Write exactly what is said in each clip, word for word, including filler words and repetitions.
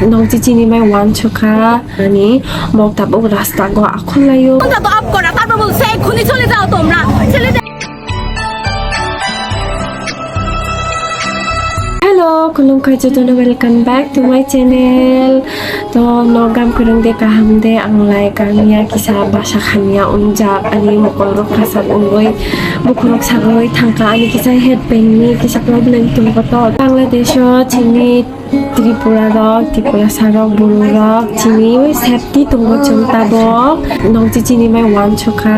Nong chichini bai uansukha ani bok tabuk rasta go akhulaio. তোমরা তো আপ করা, তারপর বলছে এক্ষুনি চলে যাও তোমরা। ছেলেদের Hello, khulumkha jotono, welcome back to my channel. To no gam kwrwng de kaham de, ang lai kamiya kisa basa khamiya ungjak ani mokol rok khasak ungoi bukhurok sagoi thangkha ani kisa head pain ni kisa problem tongkha to Bangladesh o chini Tripura rok, Tripura sarok, Buru rok, chini safety tongo chwng tabok. Nong chichini bai uansukha,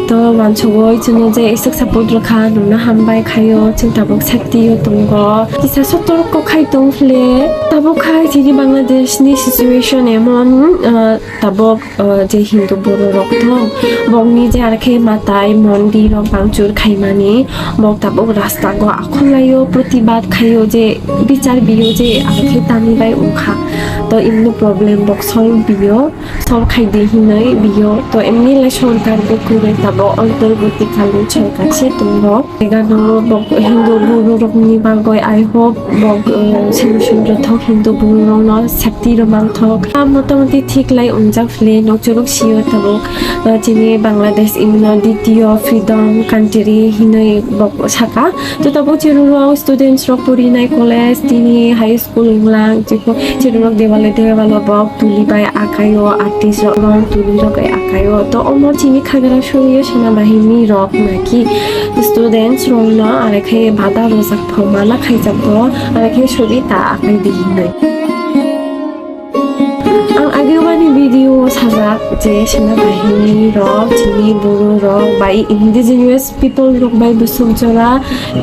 to uansugoi chwngno je iswk support rwkha, nongno hambai khaio, chwng tabok safety o tongo. Kisa sotorko khai tong phle, tabok khai chini Bangladesh ni situation emon, ah, tabok ah, je Hindu Buru rok thong, bokni je arekhe matai mondir rok bangchur khaimani, bok tabuk rasta go akhulaio, protibad khaio je bichar biyo je arekhe tani bai wngkha. To imno problem bok solve biyo, solve khai di hinoi biyo. To emni lai sorkar bo kwrwi tabok antargati kalin sorkar se tongo. Jaga no bok Hindu Buru rokni bagwi, I hope bok, uh, solution rwthok, Hindu Buru rokno safety rw mangthok. Ah, motamoti thik lai ungjak phle, nokchuruk sio tabuk, uh, chini Bangladesh imno ditiyo freedom country hinwi bok saka. To tabuk chirurok students rok purinai college, tini high school wnglang, jikho chirurok debale debalo bok tuli bai akaio, artist rok rong tuli rok bai akaio. To omo chini khagra suriyo sena bahini rok naki students rokno arekhe bada rojak pho mana khaijak bo arekhe suri ta akai di hinwi. Ang agewani video o sajak je sena bahini rok, chini Buru rok bai indigenous people rok bai busuk jora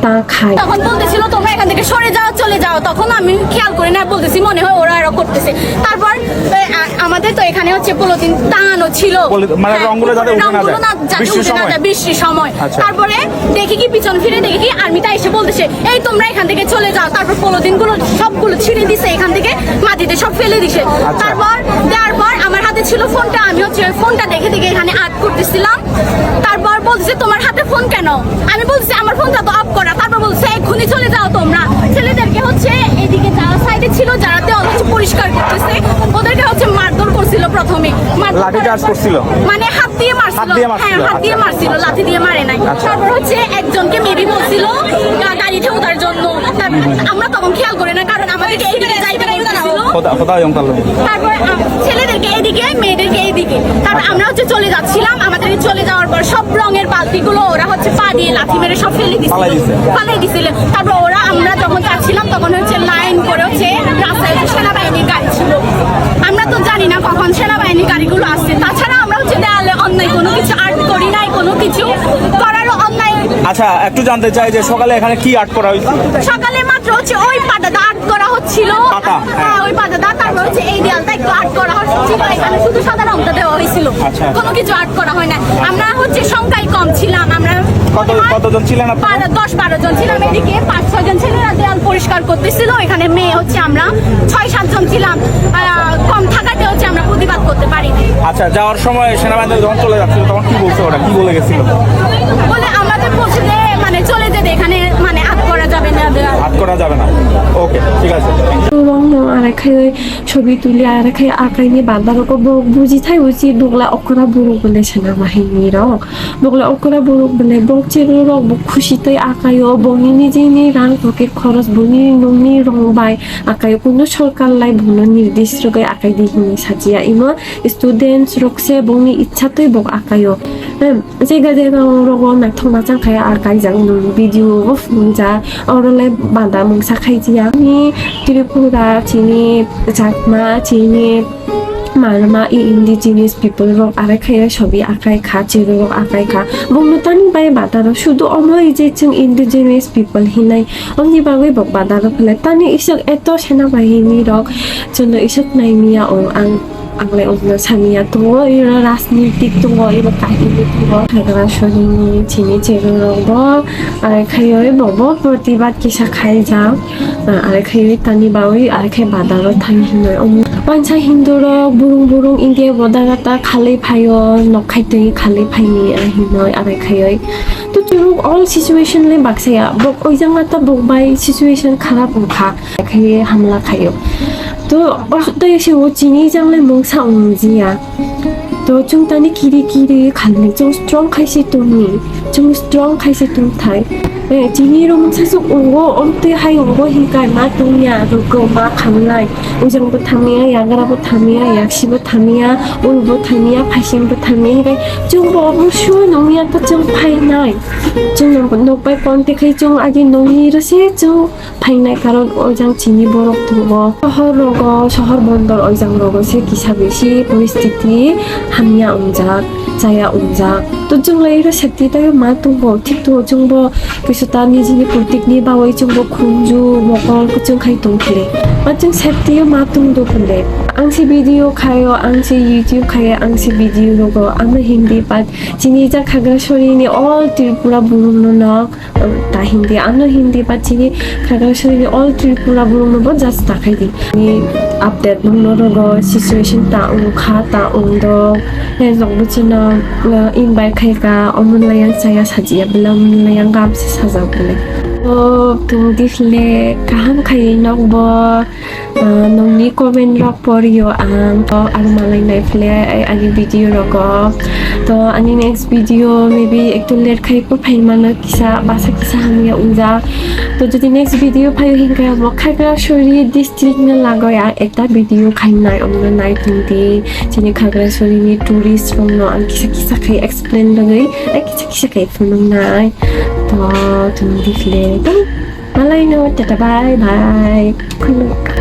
ta khai. তখন বলতেছিল, "তোমরা এখান থেকে সরে যাও, চলে যাও।" তখন আমি খেয়াল করি না, বলতেছি, "মনে হয় ওরা এরা করতেছে।" তারপর, এ, আ-, আমাদের তো এখানে হচ্ছে পলিথিন টাঙানো ছিল। পলি-, মানে হ্যাঁ, রংগুলো যাতে উঠে না রংগুলো যায়। না, যাতে বৃষ্টির উঠে না সময়। যায়, বৃষ্টির সময়। আচ্ছা। তারপরে দেখি কি, পিছন ফিরে দেখি কি, আর্মিটা এসে বলতেছে, "এই তোমরা এখান থেকে চলে যাও।" তারপর পলিথিনগুলো সবগুলো ছিঁড়ে দিছে, এখান থেকে মাটিতে সব ফেলে দিছে। আচ্ছা। তারপর দেওয়ার পর আমার হাতে ছিল ফোনটা, আমি হচ্ছে ফোনটা দেখে দেখে এখানে আর্ট করতেছিলাম। তারপর বলছে, "তোমার হাতে ফোন কেন?" আমি বলছি, "আমার ফোনটা তো অফ করা।" তারপর বলছে, "এক্ষুনি চলে যাও তোমরা।" ছেলেদেরকে হচ্ছে এদিকে যারা সাইডে ছিল, যারা দেওয়াল হচ্ছে পরিষ্কার করতেছে, ওদেরকে হচ্ছে মারধর করছিল প্রথমে। মারধর লাঠি চার্জ করার পর করছিল? মানে হাত দিয়ে মারছিল। হাত দিয়ে মারছিল, হ্যাঁ, হাত দিয়ে আচ্ছা। মারছিল, লাঠি দিয়ে মারে নাই। আচ্ছা। তারপর হচ্ছে একজনকে মেবি বলছিল, গা-, গাড়িতে ওঠার জন্য। তারপর আমরা তখন খেয়াল করি না, কারণ আমাদেরকে এইদিকে যাইতে বলতেছিল। খোদা, খোদা এবং তাল্লু। তারপরে আম-, ছেলেদেরকে এইদিকে, মেয়েদেরকে এইদিকে। তারপর আচ্ছা। আমরা হচ্ছে চলে যাচ্ছিলাম, আমাদের চলে যাওয়ার পর সব রঙের বালতিগুলো ওরা হচ্ছে পা দিয়ে লাথি মেরে সব ফেলে দিছিল। ফালাই দিছে। ফালাই দিছিল। তারপর ওরা, আমরা যখন যাচ্ছিলাম, তখন হচ্ছে লাইন করে হচ্ছে রাস্তায় হচ্ছে সেনাবাহিনীর গাড়ি ছিল। আমরা তো জানি না কখন সেনাবাহিনীর গাড়িগুলো আসছে। তাছাড়া আমরা হচ্ছে দেয়ালে অন্যায় কোনো কিছু আর্ট করি নাই, কোনো কিছু করারও অন্যায়। আচ্ছা, একটু জানতে চাই যে সকালে এখানে কি আর্ট করা হয়েছিল? সকালে মাত্র হচ্ছে ওই পাটাটা আর্ট করা হচ্ছিল। পাটা? হ্যাঁ, ওই পাটাটা, তারপর হচ্ছে এই দেয়ালটা একটু আর্ট করা হচ্ছিল, এখানে শুধু সাদা রংটা দেওয়া হয়েছিল। আচ্ছা। কোনো কিছু আর্ট করা হয় না। আমরা হচ্ছে সংখ্যায় কম ছিলাম, আমরা কত, কতজন ছিলেন আপনারা? বারো, দশ বারো জন ছিলাম। এদিকে পাঁচ ছয় জন ছেলেরা দেয়াল পরিষ্কার করতেছিল, এখানে মেয়ে হচ্ছে আমরা ছয় সাত জন ছিলাম। আহ, কম থাকাতে হচ্ছে আমরা প্রতিবাদ করতে পারিনি। আচ্ছা, যাওয়ার সময় সেনাবাহিনী যখন চলে যাচ্ছিল, তখন কি বলছে ওরা? কি বলে গেছিল? বলে আমাদের বলছে যে, মানে, চলে যেতে, এখানে, মানে, আর্ট করা যাবে না। আর্ট করা যাবে না। ওকে, ঠিক আছে। Wrong no, arekhe sobi tuli, arekhe akaini badarok bo buji thai, buji bogla okra borok bole sana bahini rok. Bogla okra borok bole bok chero rok bo khusi tei akaio, boni nijini rang pocket khoros, boni nungni rong bai akaio, kuno sorkar lai bono nirdish rwgwi akai di hini sachiya. Imo students rok se bongni ichha twi bok akaio. Em, jega jega rogo naithok machang khai akai jak nung video o phunukjak. Oro le bada mungsa khai jia. Ni Tripura, chini Chakma, chini Marma, i indigenous people rok arai khai sobi akai kha, chero rok akai kha. Bongno tani bai bada rok sudu omo i je chwng indigenous people hinai. Omni bagwi bok bada rok phale tani isok eto sena bahini rok. Chwngno isok nai miya ong ang. Ang le ongno samiya tongo, iro rajnitik tongo, iro kahini tongo. Hagra sorini chini chero rok bo, arai khaioi bo, bo protibad kisa khaijak. Ah, arai khaioi tani bawi, arai khai badaro thang hinoi. Om, wansa Hindu rok, burung burung India border ta khalai phaio, nok khai twi khalai phaini, ah, hinoi, arai khaioi. To churuk all situation le baksaya, bok oijang ta bok bai situation kharap wngkha. Khai hamla khaio. To, o, tei se o chini janglai mungsa wngjiya. To, chwng tani kiri kiri khalni, chwng strong khai se tongni, chwng strong khai se tongthai. Eh, chini rok mungsa se ungo, omtwi hai ungo hinkai ma tongya, rugo ma khamlai. Ujang bo thamya, yagra bo thamya, yaksi bo thamya, ul bo thamya, phaising bo thamya, hinkai chwng bo obo sua nungya to chwng phainai. Chwng nokbai contact khai chwng agi nungni rw se chwng phainai, karon o jang chini borok tongo. Sohor rogo, sohor bondor o jang rogo se kisa bisi poristiti hamya wngjak, chaya wngjak. To chwng lai ro safety tei ma tongo, thik to chwng bo kisa ta nijini politik ni bagwi chwng bo khunju mokol kwchwng khai tong khle. Ma chwng safety o ma tong do khle. Ang se video khaio, ang se YouTube khaio, ang se video rogo, ano Hindi but chini jak Khagrasori ni all Tripura borok no no ta Hindi, ano Hindi ba chini Khagrasori ni all Tripura borok no bo just ta khai di. Ni update nung no rogo, situation ta wng kha, ta wng do. He jok bo chino, uh, invite khai ka, omo lai yang chaya sajiya bela, omo lai yang gam se sajak bela. To tong di le kaham khai nok bo. Ah, nokni comment rok porio ang, to aro malai nai phle ai ani video rogo. To ani next video maybe ekto late khai po phai mano, kisa basa kisa hamya wngjak. To jodi next video phaio hinkhe abo Khagrasori district no lagoi ang ekta video khainai, omno nai tongdi. Chini Khagrasori ni tourist rok no ang kisa kisa khai explain bagwi, ai kisa kisa khai phunuknai. To tong di phle, to malai no, tata, bye bye. Khulumkha.